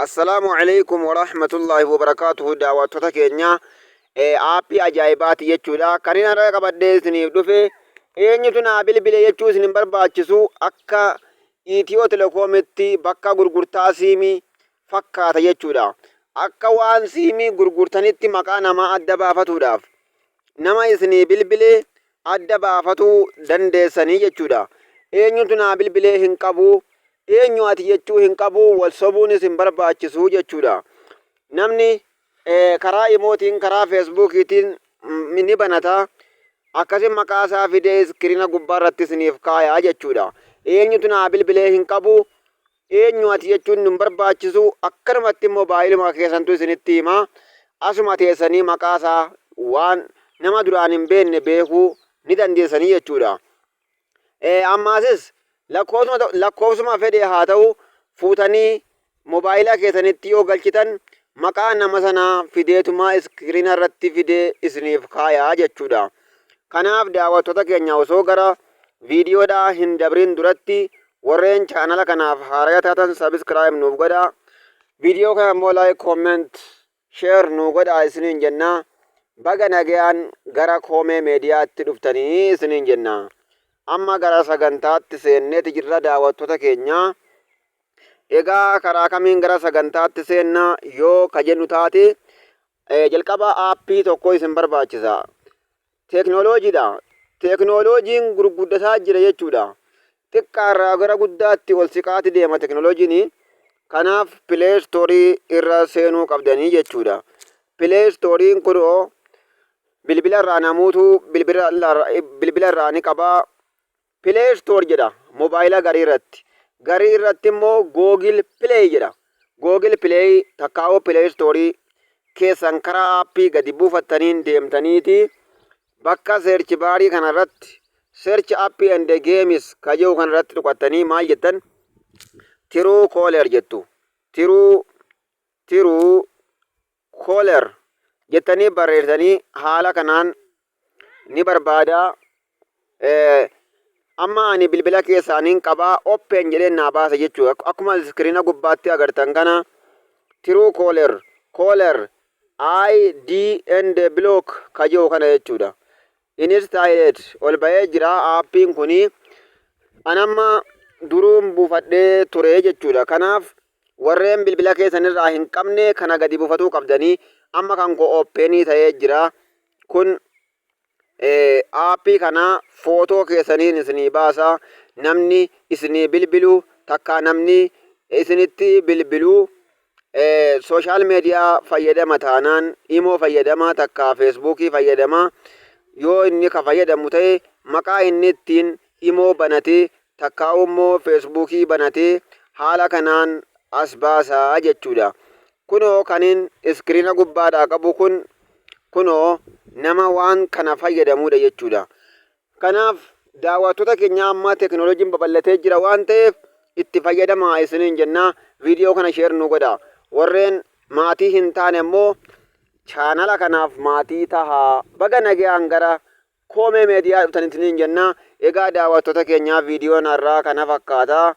Assalaamu alaikum warahmatullaahi wabarakaatuhu. Daawwattoota keenya, aappii ajaa'ibaati jechuudha. Kan inni har'a qabadhee isiniif dhufe, eenyutu naa bilbile jechuu isin hin barbaachisu. Akka Itiyoo Telekoomitti bakka gurgurtaa siimii fakkaata jechuudha. Akka waan siimii gurgurtanitti maqaa namaa adda baafatuudhaaf nama isinii bilbile adda baafatuu dandeessanii jechuudha. Eenyutu naa bilbilee hin qabu, eenyu ati jechuu hin qabu, wal sobuunis hin barbaachisu jechuudha. Namni karaa imootiin, karaa feesbuukiitiin ni banata. Akkasin maqaa isaa fidee iskiriina gubbaa irratti isiniif kaayaa jechuudha. Eenyutu naa bilbilee hin qabu, eenyu ati jechuun nun barbaachisu. Akkanumatti immoo baay'iluma keessantu isinitti hima. Asuma teessanii maqaa isaa waan nama duraan hin beekne beekuu ni dandeessanii jechuudha. Ammaasis lakkoofsuma fedhe haa ta'u fuutanii mobaayila keessanitti yoo galchitan, maqaa nama sanaa fideetuma iskiriina irratti fidee isiniif kaayaa jechuudha. Kanaaf daawwattoota keenya, osoo gara viidiyoodhaa hin dabrin duratti, warreen chaanala kanaaf haaraya taatan subscribe nuuf godhaa. Viidiyoo kana immoo like, comment, share nuu godhaa isiniin jenna. Baga nagayaan gara Koomee Meediyaatti dhuftanii isiniin jenna. Amma gara sagantaatti seenneeti jirra, daawwattoota keenya. Egaa karaa kamiin gara sagantaatti seenna yoo ka jennu taate, jalqaba aappii tokko isin barbaachisa. Teeknooloojiidha. Teeknooloojiin gurguddataa jira jechuudha. Xiqqaarraa gara guddaatti ol siqaati deema teeknooloojiin. Kanaaf Play Storeii irra seenuu qabdanii jechuudha. Play Storeiin kunoo bilbila irraa namuutu bilbila irraa ni qabaa. Play Store jedha mobaayila garii irratti. Garii irratti immoo Google Play jedha. Google Play takkaa'oo Play Store keessan karaa aappii gadi buufattaniin deemtaniiti bakka search barii kana irratti "search app and games" ka jedhu kana irratti tuqattanii maal jettan? Truecaller jettu. Truecaller jettanii barreessanii haala kanaan ni barbaada. Amma ani bilbila keessaaniin qabaa, open jedheen naa baasa jechuudha. Akkuma iskiriina gubbaatti agartan kana Truecaller caller ID and block ka jedhu kana jechuudha. Installed ol ba'ee jira aappiin kuni. Anamma duruun buufadhee ture jechuudha. Kanaaf warreen bilbila keessanirraa hin qabne kana gadi buufatuu qabdanii. Amma kan koo openii ta'ee jira. Kun aappii kana footoo keessaniin isinii baasa. Namni isinii bilbilu takka namni isinitti bilbilu social media fayyadama taanaan, imoo fayyadama takka feesbuukii fayyadama yoo inni ka fayyadamu ta'e, maqaa inni ittiin imoo banatee takka immoo feesbuukii banatee haala kanaan as baasaa jechuudha. Kunoo kanin iskiriina gubbaadhaa qabu kun kunoo nama waan kana fayyadamudha jechuudha. Kanaaf daawwattoota keenya, amma teekinooloojiin babal'atee jira waan ta'eef itti fayyadamaa isiniin jenna. Viidiyoo kana share nu godha. Warreen maatii hin taane immoo chaanala kanaaf maatii tahaa. Baga nagayaan gara Koomee Meediyaa dhuftan isiniin jenna. Egaa daawwattoota keenyaa, viidiyoon har'aa kana fakkaata.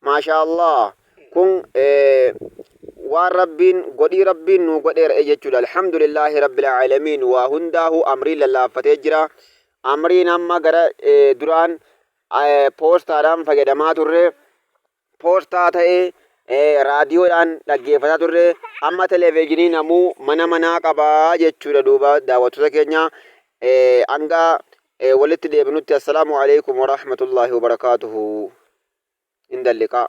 Maashaa Allah. Kun waan Rabbiin godhii Rabbiin nu godheera jechuudha. Alhamdulillaahi Rabbil Aalamiin, waa hundaahu amriin lallaaffatee jira. Amriin amma gara duraan poostaadhaan fayyadamaa turre, poostaa ta'ee raadiyoodhaan dhaggeeffataa turre, amma televezyiinii namuu mana manaa qabaa jechuudha. Duuba daawwattoota keenya, hanga walitti deebinutti, assalaamu alaikum warahmatullaahi wabarakaatuhu. Inda liqaa.